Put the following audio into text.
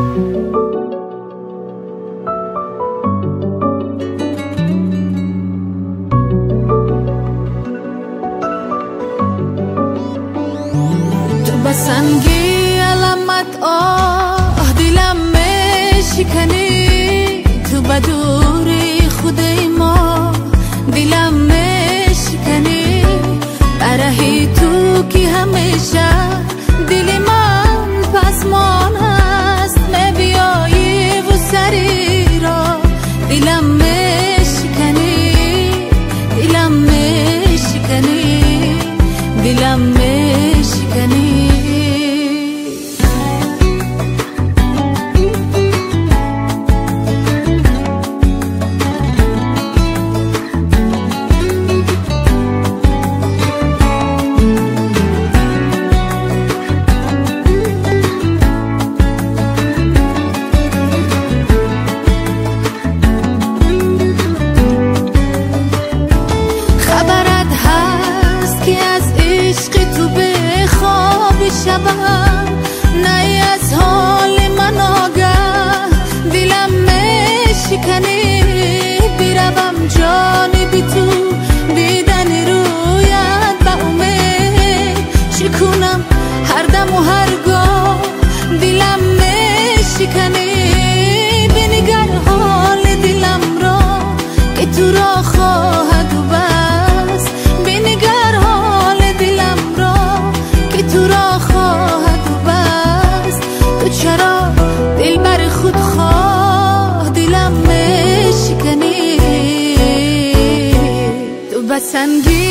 Ту ба санги аламат оҳ дилам мешиканӣ, ту ба дури худаи мо дилам мешиканӣ. Бараҳи ту ки ҳамеша дили ман пасмон аст, мебиёиву сари роҳ дилам мешиканӣ, дилам мешиканӣ, дилам мешиканӣ. Хабарат ҳаст ки аз ишқи ту бехоби шабам, най аз ҳоли ман огаҳ дилам мешиканӣ. Биравам ҷониби ту дидани рӯят ба умед, чӣ кунам ҳар даму ҳар гоҳ дилам мешиканӣ. Бинигар ҳоли диламро ки туро хоҳаду бас, бинигар ҳоли диламро ки туро хоҳаду бас. Ту чаро дилбари худ хоҳ дилам мешиканӣ? Ту ба санги